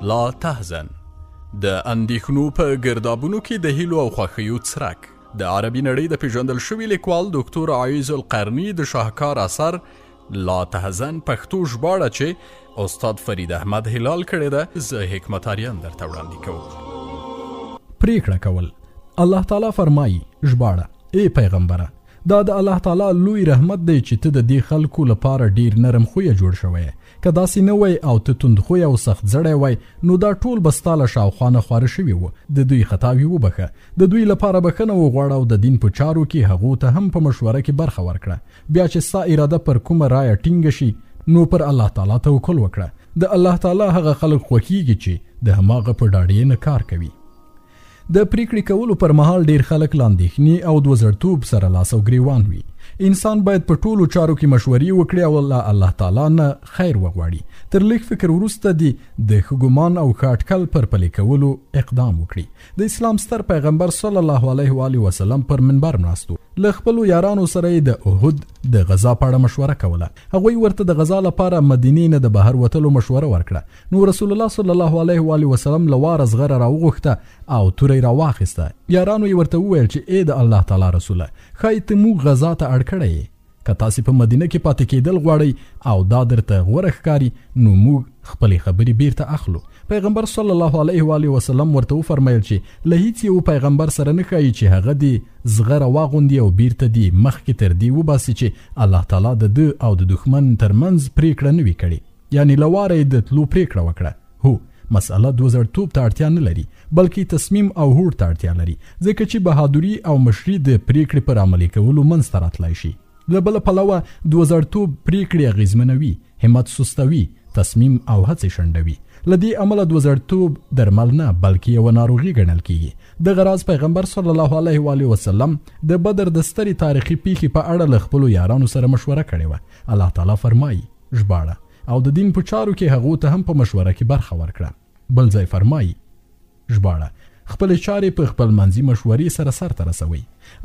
لا تحزن، د اندېښنو په ګردابونو کې د هیلو او خوښیو څرک. د عربي نړۍ د پیژندل شوي لیکوال دکتور عایز القرني د شاهکار اثر لا تحزن پښتو ژباړه چې استاد فرید احمد هلال کړې ده، زه حکمت آریان درته وړاندې کوم. پریکړه کول. الله تعالی فرمایي، ژباړه: ای پیغمبره، دا د الله تعالی لوی رحمت دی چې ته د دې خلکو لپاره ډیر نرم خویه جوړ شوی. که داسې نه وای او ته توند خوی او سخت زړی وای، نو دا ټول به ستا له شاوخوا نه خواره شوي وو. د دوی خطاوې وبخښه، د دوی لپاره بښنه وغواړه او د دین په چارو کې هغو ته هم په مشوره کې برخه ورکړه. بیا چې ستا اراده پر کومه رایه ټینګه شي، نو پر الله تعالی توکل وکړه. د الله تعالی هغه خلک خوښیږي چې د هماغه په ډاډیې نه کار کوي. د پریکړې کولو پر مهال ډیر خلک له اندېښنې او دوزړتوب سره لاس او ګریوان وي. انسان باید په ټولو چارو کې مشورې وکړي او له الله تعالی نه خیر وغواړي. تر لږ فکر وروسته دې د ښه ګمان او ښه اټکل پر پلي کولو اقدام وکړي. د اسلام ستر پیغمبر صلی الله علیه و آله وسلم پر منبر ناست و، له خپلو یارانو سره یې د احد د غزا په اړه مشوره کوله. هغوی ورته د غزا لپاره مدینې نه د بهر وتلو مشوره ورکړه. نو رسول الله صلی الله علیه و آله وسلم له واره زغره راوغوښته او توره یې راواخیسته. یارانو یې ورته وویل چې ای د الله تعالی رسوله، ښایي ته موږ غزا ته اړ کړی یې. که تاسې په مدینه کې پاتې کېدل غواړئ او دا درته غوره ښکاري، نو موږ خپلې خبرې بیرته اخلو. پیغمبر صلی الله علیه و آله وسلم ورته وفرمایل چې له هیڅ یو پیغمبر سره نه ښایي چې هغه دې زغره واغوندي او بیرته دې مخکې تر دې وباسي چې الله تعالی د ده او د دښمن ترمنځ پرېکړه نه وي کړې. یعنی له واره یې د تلو پرېکړه وکړه. هو، مسئله دوزړتوب ته اړتیا نه لري، بلکې تصمیم او هوډ ته اړتیا لري، ځکه چې بهادري او مشري د پرېکړې پر عملي کولو منځ ته راتلای شي. له بله پلوه دوزړتوب پرېکړې اغېزمنوي، همت سستوي، تصمیم او هڅې شنډوي. له دې امله دوزړتوب درمل نه، بلکې یوه ناروغي ګڼل کېږي. دغه راز پیغمبر صلی الله علیه و آله وسلم د بدر د سترې تاریخي پیښې په اړه له خپلو یارانو سره مشوره کړې وه. الله تعالی فرمایي، ژباړه: او د دین په چارو کې هغو ته هم په مشوره کې برخه ورکړه. بل ځای فرمایي، ژباړه: خپلې چارې په خپل منځي مشورې سره سرته رسوي.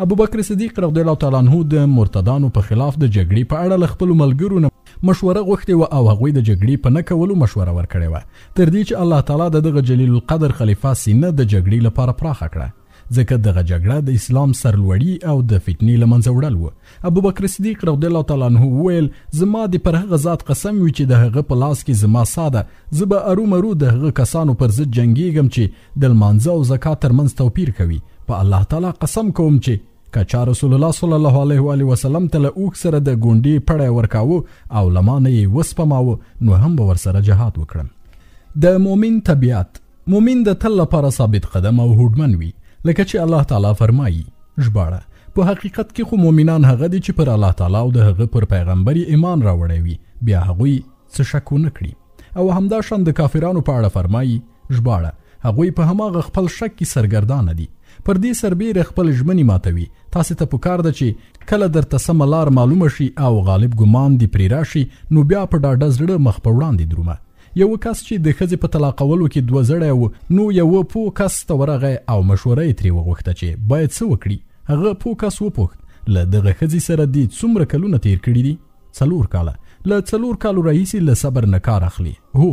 ابوبکر صدیق رضی الله تعالی عنه د مرتدانو په خلاف د جګړې په اړه له خپلو ملګرو نه مشوره غوښتې وه او هغوی د جګړې په نه کولو مشوره ورکړې وه، تر دې چې الله تعالی د دغه جلیل القدر خلیفه سینه د جګړې لپاره پراخه کړه، ځکه دغه جګړه د اسلام سرلوړي او د فتنې له منځه وړل وو. ابوبکر صدیق رضی الله تعالی عنه وویل، زما دې پر هغه ذات قسم وي چې د هغه په لاس کې زما ساه ده، زه به ارومرو د هغه کسانو پر ضد جنګیږم چې د لمانځه او زکات ترمنځ توپیر کوي. په الله تعالی قسم کوم چې که چا رسول الله صلی الله علیه و آله وسلم ته له اوښ سره د ګونډې پړی ورکاوه او له ما نه یې وسپماوه، نو هم به ورسره جهاد وکړم. د مؤمن طبیعت. مؤمن د تل لپاره ثابت قدم او هوډمن وي، لکه چې الله تعالی فرمایي، ژباړه: په حقیقت کې خو مؤمنان هغه دي چې پر الله تعالی او د هغه پر پیغمبر یې ایمان راوړی وي، بیا هغوی څه شک ونه کړي. او همدا شان د کافرانو په اړه فرمایي، ژباړه: هغوی په هماغه خپل شک کې سرګردانه دي. پر دې سربېره خپل ژمنې ماتوي. تاسې ته پکار ده چې کله درته سمه لار معلومه شي او غالب ګمان دې پرې راشي، نو بیا په ډاډه زړه مخ په وړاندې درومه. یو کس چې د ښځې په طلاقولو کې دوه زړی و، نو یوه پوه کس ته ورغی او مشوره یې ترې وغوښته چې باید څه وکړي. هغه پوه کس وپوښت، له دغه ښځې سره دې څومره کلونه تیر کړي دي؟ 4 کاله. له 4 کالو راهیسې له صبر نه کار اخلي. هو،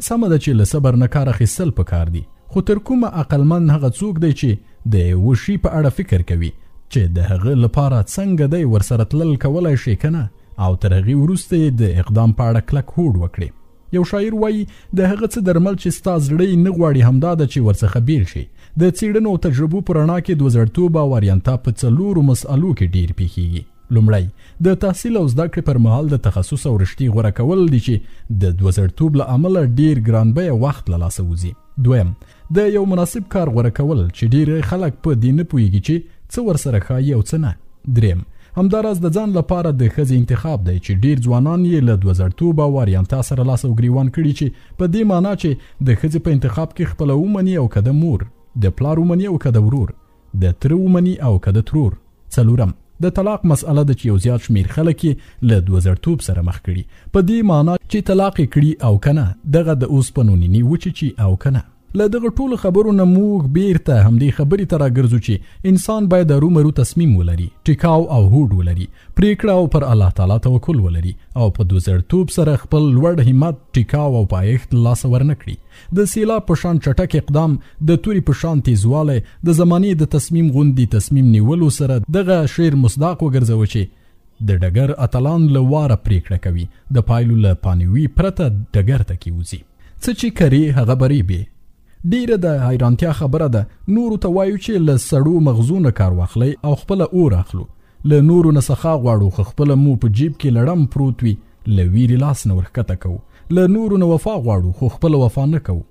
سمه ده چې له صبر نه کار اخیستل پکار دي، خو تر کومه عقلمند هغه څوک دی چې د یوه شي په اړه فکر کوي چې د هغه لپاره څنګه دی ورسره تلل کولای شي که نه، او تر هغې وروسته یې د اقدام په اړه کلک هوډ وکړي. یو شاعر وایي، د هغه څه درمل چې ستا زړه یې نه غواړي همدا ده چې ورڅخه بیل شي. د څېړنو او تجربو په رڼا کې دوزړتوب او اریانتا په 4 مسئلو کې ډیر پیښیږي. لومړی، د تحصیل او زده کړې پر مهال د تخصص او رشتې غوره کول دي چې د دوزړتوب له امله ډیر ګران بیه وخت له لاسه وځي. دویم، د یو مناسب کار غوره کول چې ډیر خلک په دې نه پوهیږي چې څه ورسره ښایي او څه نه. دریم، همداراز د ځان لپاره د ښځې انتخاب دی چې ډیر ځوانان یې له دوزړتوب او اریانتا سره لاس او ګریوان کړي، چې په دې معنا چې د ښځې په انتخاب کې خپله ومني او که د مور، د پلار ومني او که د ورور، د تره ومني او که د ترور. څلورم، د طلاق مسئله ده چې یو زیات شمېر خلک یې له دوزړتوب سره مخ کړي، په دې معنا چې طلاق یې کړي او که نه، دغه د اوسپنو نینې وچیچي او که نه. له دغه ټولو خبرو نه موږ بیرته همدې خبرې ته راګرځو چې انسان باید ارومرو تصمیم ولري، ټیکاو او هوډ ولري، پریکړه او پر الله تعالی توکل ولري او په دوزړتوب سره خپل لوړ همت، ټیکاو او پایښت له لاسه ورنه کړي. د سیلاب په شان چټک اقدام، د توري په شان تیزوالی، د زمانې د تصمیم غوندي تصمیم نیولو سره دغه شعر مصداق وګرځوه چې د ډګر اتلان له واره پریکړه کوي، د پایلو له پانیوي پرته ډګر ته کیوځي. څه چې کرې هغه به ریبې. ډیره د حیرانتیا خبره ده، نورو ته وایو چې له سړو مغزو نه کار واخلئ او خپله اور اخلو. له نورو نه سخا غواړو خو خپله مو په جیب کې لړم پروت وي، له ویرې لاس نه ورښکته کوو. له نورو نه وفا غواړو خو خپله وفا نه کوو.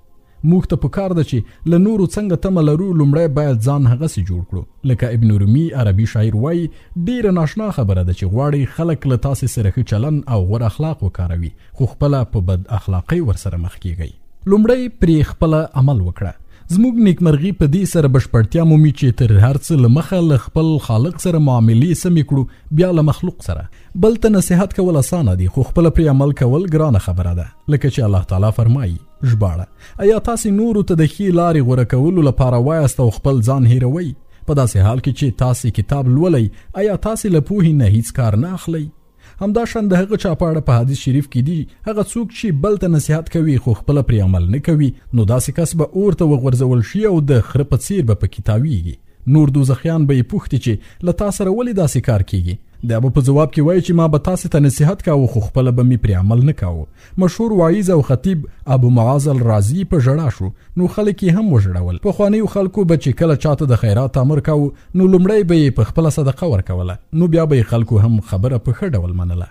موږ ته پکار ده چې له نورو څنګه تمه لرو، لومړی باید ځان هغسې جوړ کړو. لکه ابن رومي عربي شاعر وایي، ډیره ناشنا خبره ده چې غواړئ خلک له تاسې سره ښه چلن او غوره اخلاق وکاروي، خو خپله په بد اخلاقۍ ورسره مخ کیږئ. لومړی پرې خپله عمل وکړه. زموږ نیکمرغي په دې سره بشپړتیا مومي چې تر هر څه له مخه له خپل خالق سره معاملې سمې کړو، بیا له مخلوق سره. بل ته نصیحت کول اسانه دي، خو خپله پرې عمل کول ګرانه خبره ده. لکه چې الله تعالی فرمایي، ژباړه: ایا تاسې نورو ته د ښې لارې غوره کولو لپاره وایاست او خپل ځان هیروئ؟ په داسې حال کې چې تاسې کتاب لولئ، ایا تاسې له پوهې نه هیڅ کار نه اخلئ؟ همداشان د هغه چا په اړه په حدیث شریف کې دي، هغه څوک چې بل ته نصیحت کوي خو خپله پرې عمل نه کوي، نو داسې کس به اور ته وغورځول شي او د خره په څیر به پکې تاویږي. نور دوزخیان به یې پوښتي چې له تا سره ولې داسې کار کیږي؟ دا به په ځواب کې وایي چې ما به تاسې ته نصیحت کاوه خو خپله به مې پرې عمل نه کاوه. مشهور واعظ او خطیب ابو معاذ الرازي په ژړا شو، نو خلک یې هم وژړول. پخوانیو خلکو به چې کله چاته د خیرات امر کاوه، نو لومړی به یې په خپله صدقه ورکوله، نو بیا به یې خلکو هم خبره په ښه ډول منله.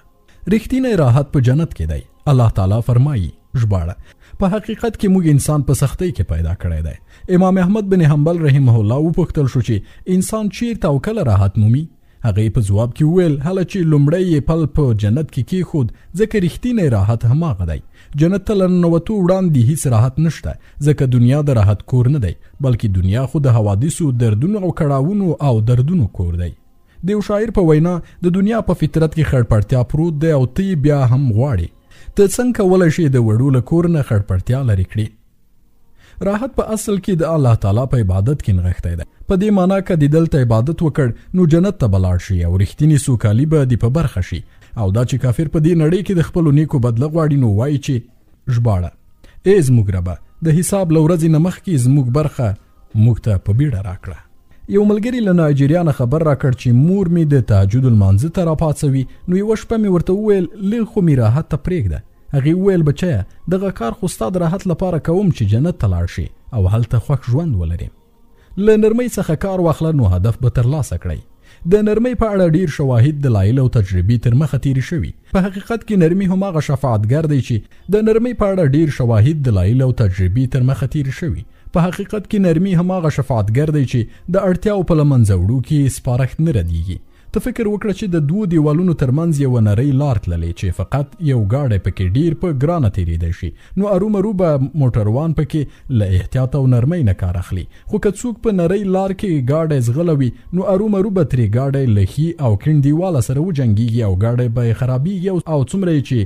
رښتینی راحت په جنت کې دی. الله تعالی فرمایي، ژباړه: په حقیقت کې موږ انسان په سختۍ کې پیدا کړی دی. امام احمد بن حنبل رحمه الله وپوښتل شو چې انسان چیرته او کله راحت مومي؟ هغه په ځواب کې وویل، هله چې لومړی یې پل په جنت کې کیښود، ځکه رښتینی راحت هماغه دی. جنت ته له ننوتو وړاندې هیڅ راحت نشته، ځکه دنیا د راحت کور نه دی، بلکې دنیا خو د حوادثو، دردونو او کړاوونو او دردونو کور دی. د یو شاعر په وینا، د دنیا په فطرت کې خړپړتیا پروت دی او ته یې بیا هم غواړې. ته څنګه کولی شې د وړو له کور نه خړپړتیا لرې کړې؟ راحت په اصل کې د الله تعالی په عبادت کې نغښتی دی. په دې معنا که دې دلته عبادت وکړ نو جنت ته به لاړ شي او رښتینې سوکالي به دې په برخه شي. او دا چې کافر په دې نړۍ کې د خپلو نیکو بدله غواړي، نو وایي چې ژباړه: ای زموږ ربه، د حساب له ورځې نه مخکې زموږ برخه موږ ته په بیړه راکړه. یو ملګری له نایجیریا نه خبر راکړ چې مور مې د تهجد لمانځه ته راپاڅوي، نو یوه شپه مې ورته وویل، لږ خو مې راحت ته پرېږده. هغې وویل، بچیه، دغه کار خو ستا د راحت لپاره کوم چې جنت ته لاړ شې او هلته خوښ ژوند ولرې. له نرمۍ څخه کار واخله نو هدف به ترلاسه کړئ. د نرمۍ په اړه ډیر شواهد، دلایل او تجربې تر مخه تیرې شوي. په حقیقت کې نرمي هماغه شفاعتګر دی چې د نرمۍ په اړه ډیر شواهد، دلایل او تجربې تر مخه تیرې شوي. په حقیقت کې نرمي هماغه شفاعتګر دی چې د اړتیاو په له منځه وړو کې سپارښت نه ردیږي. ته فکر وکړه چې د دوو دیوالونو ترمنځ یوه نرۍ لار تللې چې فقط یو ګاډی پکې ډیر په ګرانه تیریدای شي، نو ارومرو به موټروان پکې له احتیاط او نرمۍ نه کار اخلي. خو که څوک په نرۍ لار کې ګاډی ځغلوي، نو ارومرو به ترې ګاډی له ښي او کیڼ دیواله سره وجنګیږي او ګاډی به یې خرابیږي او څومره یې چې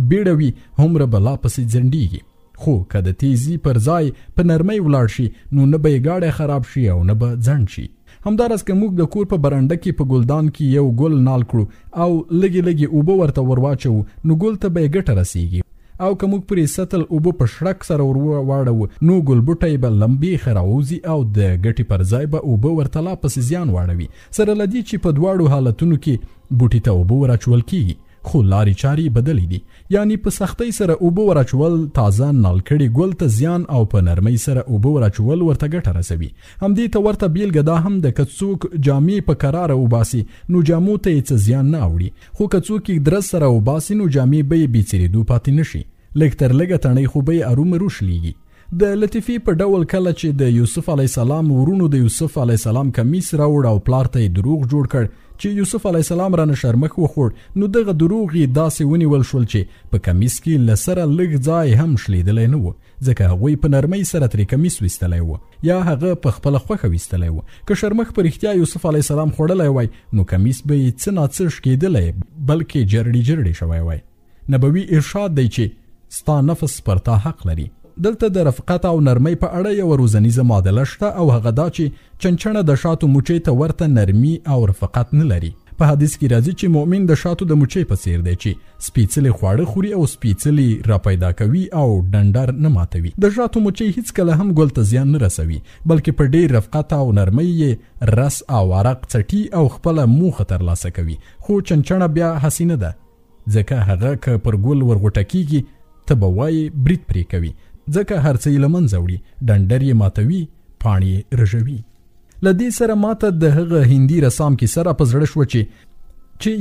بیړه وي هومره به لا پسې ځنډیږي. خو که د تیزی پر ځای په نرمۍ ولاړ شي، نو نه به یې ګاډی خراب شي او نه به ځنډ شي. همداراز که موږ د کور په برنډه کې په ګلدان کې یو ګل نال کړو او لږې لږې اوبه ورته ورواچوو، نو ګل ته به یې ګټه رسیږي. او که موږ پرې سطل اوبه په شړک سره ور واړوو، نو ګلبوټی به لمبې راووځي او د ګټې پر ځای به اوبه ورته لا پسې زیان واړوي. سره له دې چې په دواړو حالتونو کې بوټي ته اوبه وراچول کیږي، خو لارې چارې یې بدلې دي. یعنی په سختۍ سره اوبه وراچول تازه نال کړي ګل ته زیان او په نرمۍ سره اوبه وراچول ورته ګټه رسوي. همدې ته ورته بیلګه دا هم ده، که څوک جامې په کراره وباسي نو جامو ته یې څه زیان نه اوړي، خو که څوک یې درز سره وباسي نو جامې به یې بې څیرېدو پاتې نه شي، لږ تر لږه تڼۍ خو به یې ارومرو شلیږي. د لطیفې په ډول کله چې د یوسف علیه السلام وروڼو د یوسف علیه السلام کمیس راوړ او پلار ته یې دروغ جوړ کړ چې یوسف علیه السلام رانه شرمښ وخوړ، نو دغه دروغ یې داسې ونیول شول چې په کمیس کې له سره لږ ځای هم شلېدلی نه و، ځکه هغوی په نرمۍ سره ترې کمیس ویستلی و یا هغه په خپله خوښه ویستلی و. که شرمښ په رښتیا یوسف علیه السلام خوړلی وای، نو کمیس به یې څه ناڅه شکېدلی، بلکې جرړې جرړې شوی وای. نبوي ارشاد دی چې ستا نفس پر تا حق لري. دلته د رفقت او نرمۍ په اړه یوه روزنیزه معادله شته او هغه دا چې چنچڼه د شاتو موچۍ ته ورته نرمي او رفقت نه لري. په حدیث کې راځي چې مؤمن د شاتو د موچۍ په څیر دی چې سپیڅلي خواړه خوري او سپیڅلي را پیدا کوي او ډنډر نه ماتوي. د شاتو موچۍ هیڅکله هم ګل ته زیان نه رسوي، بلکې په ډیر رفقت او نرمۍ یې رس او عرق څټي او خپله موخه ترلاسه کوي. خو چنچڼه بیا هسې نه ده، ځکه هغه که پر ګل ورغوټه کیږي ته به وایې برید پرې کوي، ځکه هر څه یې له منځه وړي، ډنډر یې ماتوي، پاڼې یې رژوي. له دې سره ماته د هغه هندي رسام کیسه را په زړه شوه چې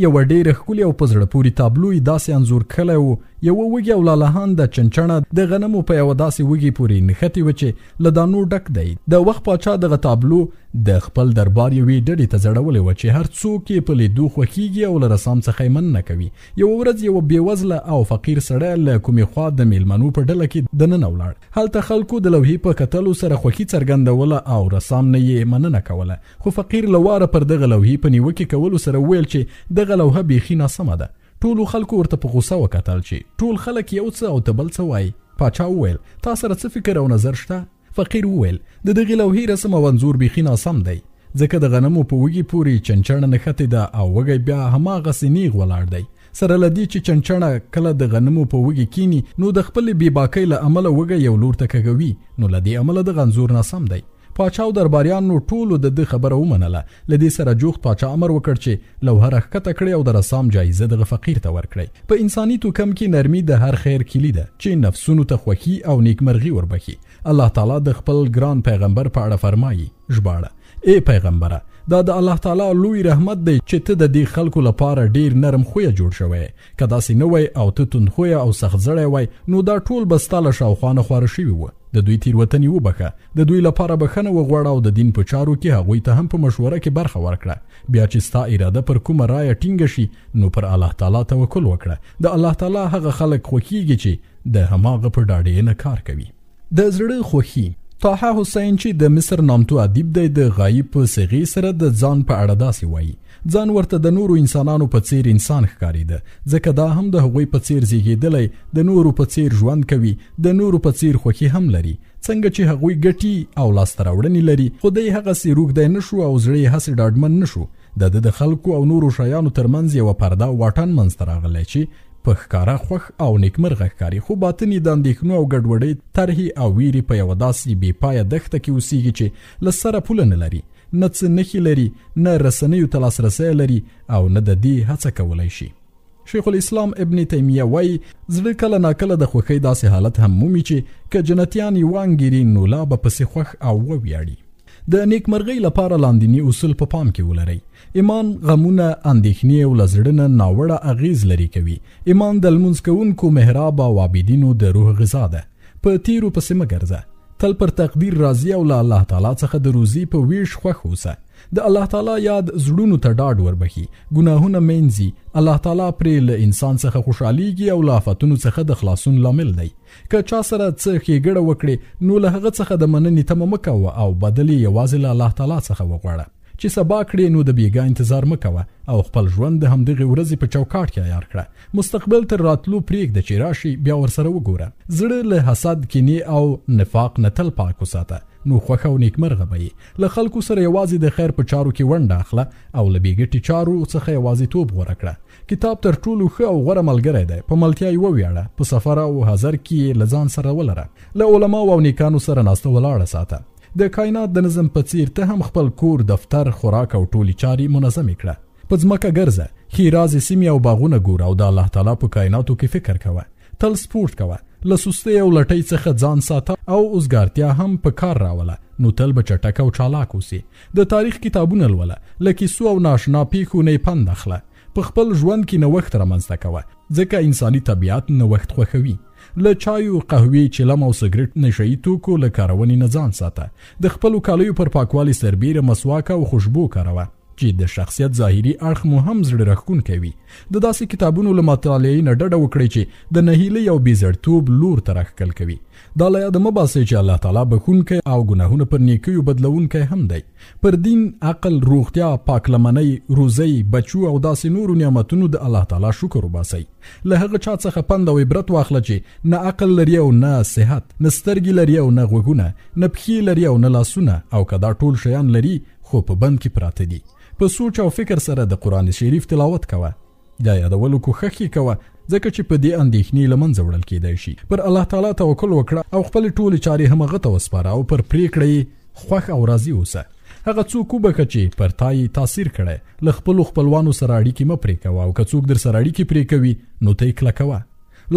یوه ډېره ښکلې او په زړه پورې تابلو یې داسې انځور کښلی و، یوه وږې او لالهانده چنچڼه د غنمو په یوه داسې وږي پورې نښتې وه چې له دانو ډک دی. د وخت پاچا دغه تابلو د خپل دربار یوې ډډې ته ځړولې وه چې هر څوک یې په لیدو خوښیږي او له رسام څخه یې مننه کوي. یوه ورځ یوه بېوزله او فقیر سړی له کومې خوا د میلمنو په ډله کې دننه ولاړ. هلته خلکو د لوحې په کتلو سره خوښي څرګندوله او رسام نه یې مننه کوله، خو فقیر له واره پر دغه لوحې په نیوکې کولو سره وویل چې دغه لوحه بیخي ناسمه ده. ټولو خلکو ورته په غوسه وکتل چې ټول خلک یو څه او ته بل څه وایې. پاچا وویل، تا سره څه فکر او نظر شته؟ فقیر وویل، د دغې لوحې رسم او انځور بیخي ناسم دی، ځکه د غنمو په وږي پورې چنچڼه نښتې ده او وږی بیا هماغسې نیغ ولاړ دی. سره له دې چې چنچڼه کله د غنمو په وږي کینی نو د خپلې بېباکۍ له امله وږی یو لور ته کږوي، نو له دې امله دغه انځور ناسم دی. پاچا او درباریانو ټولو د ده خبره ومنله. له دې سره جوخت پاچا امر وکړ چې لوحه راښکته کړئ او د رسام جایزه دغه فقیر ته ورکړئ. په انساني توکم کې نرمي د هر خیر کیلي ده چې نفسونو ته خوښي او نیکمرغي وربښي. الله تعالی د خپل ګران پیغمبر په اړه فرمایي، ژباړه: ای پیغمبره، دا د الله تعالی لوی رحمت دی چې ته د دې خلکو لپاره ډیر نرم خویه جوړ شوی. که داسې نه وای او ته توند خویه او سخت زړی وای نو دا ټول به ستا له شاوخوا نه خواره شوي وو. د دوی تیروتنې وبخښه، د دوی لپاره بخښنه وغواړه او د دین په چارو کې هغوی ته هم په مشوره کې برخه ورکړه. بیا چې ستا اراده پر کومه رایه ټینګه شي نو پر الله تعالی توکل وکړه. د الله تعالی هغه خلک خوښیږي چې د هماغه په ډاډینه کار کوي. د زړه خوښي. طه حسین چې د مصر نامتو ادیب دی، د غایب په صیغې سره د ځان په اړه داسې وایي: ځان ورته د نورو انسانانو په څیر انسان ښکارېده، ځکه دا هم د هغوی په څیر زیږېدلی، د نورو په څیر ژوند کوي، د نورو په څیر خوښي هم لري. څنګه چې هغوی ګټي او لاسته راوړنې لري، خو دی هغسې روږدی نه شو او زړه یې هسې ډاډمن نه شو. د ده د خلکو او نورو شیانو ترمنځ یوه پرده او واټن منځته راغلی چې په ښکاره خوښ او نیکمرغه ښکاري، خو باطن یې د اندېښنو او ګډوډۍ طرحې او ویرې په یوه داسې بې پایه دښته کې اوسیږي چې له سره پوله نه لري، نه څه نښې لري، نه رسنیو ته لاسرسی لري او نه د دې هڅه کولی شي. شیخ الاسلام ابن تیمیه وایي، زړه کله ناکله د خوښۍ داسې حالت هم مومي چې که جنتیان یې وانګیري نو لا به پسې خوښ او وویاړي. د نیکمرغۍ لپاره لاندیني اصول په پام کې ولرئ. ایمان غمونه، اندېښنې او له زړه نه ناوړه اغېز لرې کوي. ایمان د لمونځ کوونکو محراب او عابدینو د روح غذا ده. په تیرو پسې مه ګرځه، تل پر تقدیر راضي او له الله تعالی څخه د روزي په ویش خوښ اوسه. د الله تعالی یاد زړونو ته ډاډ وربښي، ګناهونه مینځي، الله تعالی پرې له انسان څخه خوشحالیږي او له آفتونو څخه د خلاصون لامل دی. که چا سره څه ښېګړه وکړې نو له هغه څخه د مننې تمه مه کوه او بدل یې یوازې له الله تعالی څخه وغواړه. چې سبا کړې نو د بیګا انتظار مه کوه او خپل ژوند د همدغې ورځې په چوکاټ کې عیار کړه. مستقبل تر راتلو پرېږده چې راشي بیا ورسره وګوره. زړه له حسد، کینې او نفاق نه تل پاک وساته نو خوښ او نیکمرغه به یې. له خلکو سره یوازې د خیر په چارو کې ونډه اخله او له بې ګټې چارو څخه یوازېتوب غوره کړه. کتاب تر ټولو ښه او غوره ملګری دی، په ملتیا یې وویاړه، په سفر او حضر کې یې له ځان سره ولره. له علماو او نیکانو سره ناسته ولاړه ساته. د کاینات د نظم په څیر ته هم خپل کور، دفتر، خوراک او ټولې چارې منظمې کړه. په ځمکه ګرځه، ښېرازې سیمې او باغونه ګوره او د الله تعالی په کایناتو کې فکر کوه. تل سپورت کوه، له سستۍ او لټۍ څخه ځان ساته او اوزګارتیا هم په کار راوله، نو تل به چټک او چالاک اوسې. د تاریخ کتابونه لوله، له کیسو او نااشنا پیښو نه یې پند اخله. په خپل ژوند کې نوښت رامنځته کوه، ځکه انساني طبیعت نوښت خوښوي. له چایو، قهوې، چلم او سګرټ نشه یي توکو له کارونې نه ځان ساته. د خپلو کالیو پر پاکوالي سربیره مسواک او خوشبو کاروه. چې د شخصیت ظاهري اړخ مو هم زړه راښکونکی وي. د داسې کتابونو له مطالعې نه ډډه وکړئ چې د نهیلۍ او بې زړتوب لور ته راښکل کوي. دا له یاده مه باسئ چې الله تعالی بښونکی او ګناهونه پر نیکیو بدلوونکی هم دی. پر دین، عقل، روغتیا، پاکلمنۍ، روزۍ، بچو او داسې نورو نعمتونو د الله تعالی شکر وباسئ. له هغه چا څخه پند او عبرت واخله چې نه عقل لري او نه صحت، نه سترګې لري او نه غوږونه، نه پښې لري او نه لاسونه، او که دا ټول شیان لري خو په بند کې پراته دي. په سوچ او فکر سره د قرآن شریف تلاوت کوه، د یادولو کوښښ یې کوه، ځکه چې په دې اندېښنې له منځه وړل کېدای شي. پر الله تعالی توکل وکړه او خپلې ټولې چارې هم هغه ته وسپاره او پر پرېکړه یې خوښ او راضي اوسه. هغه څوک وبښه چې پر تا یې تاثیر کړی. له خپلو خپلوانو سره اړیکې مه پرې کوه او که څوک درسره اړیکې پرې کوي نو ته یې کلکوه.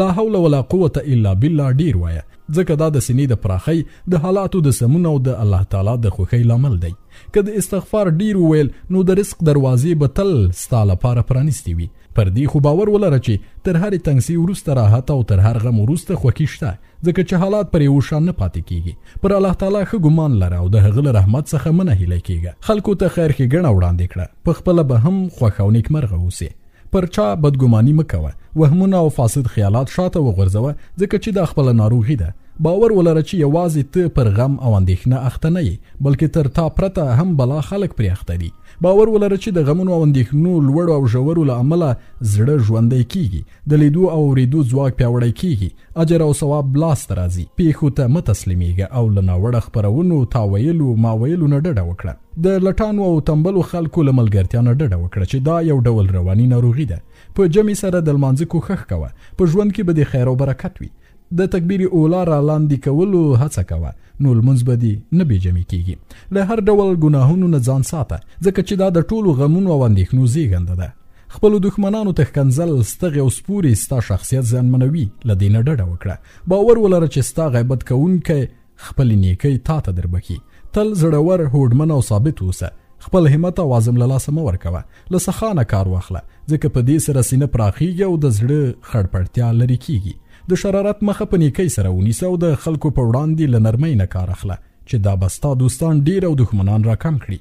لا حول ولا قوة الا بالله ډیر وایه، ځکه دا د سینې د پراخۍ، د حالاتو د سمون او د الله تعالی د خوښۍ لامل دی. که د استغفار ډیر وویل نو د رزق دروازې به تل ستا لپاره پرانیستې وي. پر دې خو باور ولره چې تر هرې تنګسې وروسته راحت او تر هر غم وروسته خوښي شته، ځکه چې حالات پر یو شان نه پاتې کیږي. پر الله تعالی ښه ګمان لره او د هغه له رحمت څخه مه نهیلی کیږه. خلکو ته خیر ښېګڼه وړاندې کړه، په خپله به هم خوښ او نیکمرغه اوسې. پر چا بدګماني مه کوه، وهمونه او فاسد خیالات شاته وغورځوه، ځکه چې دا خپله ناروغي ده. باور ولره چې یوازې ته پر غم او اندېښنه اخته نه یې، بلکې تر تا پرته هم بلا خلک پرې اخته دي. باور ولره چې د غمونو او اندېښنو لوړو او ژورو له امله زړه ژوندی کیږي، د لیدو او اورېدو ځواک پیاوړی کیږي، اجر او ثواب لاس ته راځي. پېښو ته مه تسلیمېږه او له ناوړه خپرونو، تا ویلو، ما ویلو نه ډډه وکړه. د لټانو او تنبلو خلکو له ملګرتیا نه ډډه وکړه چې دا یو ډول رواني ناروغي ده. په جمع سره د لمانځه کوښښ کوه، په ژوند کې به دې خیر او برکت وي. د تکبیر اولا را لاندې کولو هڅه کوه، نو لمونځ به دې نه بې جمع کیږي. له هر ډول ګناهونو نه ځان ساته، ځکه چې دا د ټولو غمونو او اندېښنو زیږنده ده. خپلو دښمنانو ته ښکنځل، ستغې او سپورې ستا شخصیت زیانمنوي، له دې نه ډډه وکړه. باور ولره چې ستا غیبت کوونکی خپلې نیکۍ تا ته دربښي. تل زړور، هوډمن او ثابت اوسه. خپل همت او عزم له لاسه مه ورکوه. له سخا نه کار واخله، ځکه په دې سره سینه پراخیږي او د زړه خړپړتیا لرې کیږي. د شرارت مخه په نیکۍ سره ونیسه او د خلکو په وړاندې له نرمۍ نه کار اخله، چې دا به ستا دوستان ډیر او دښمنان راکم کړي.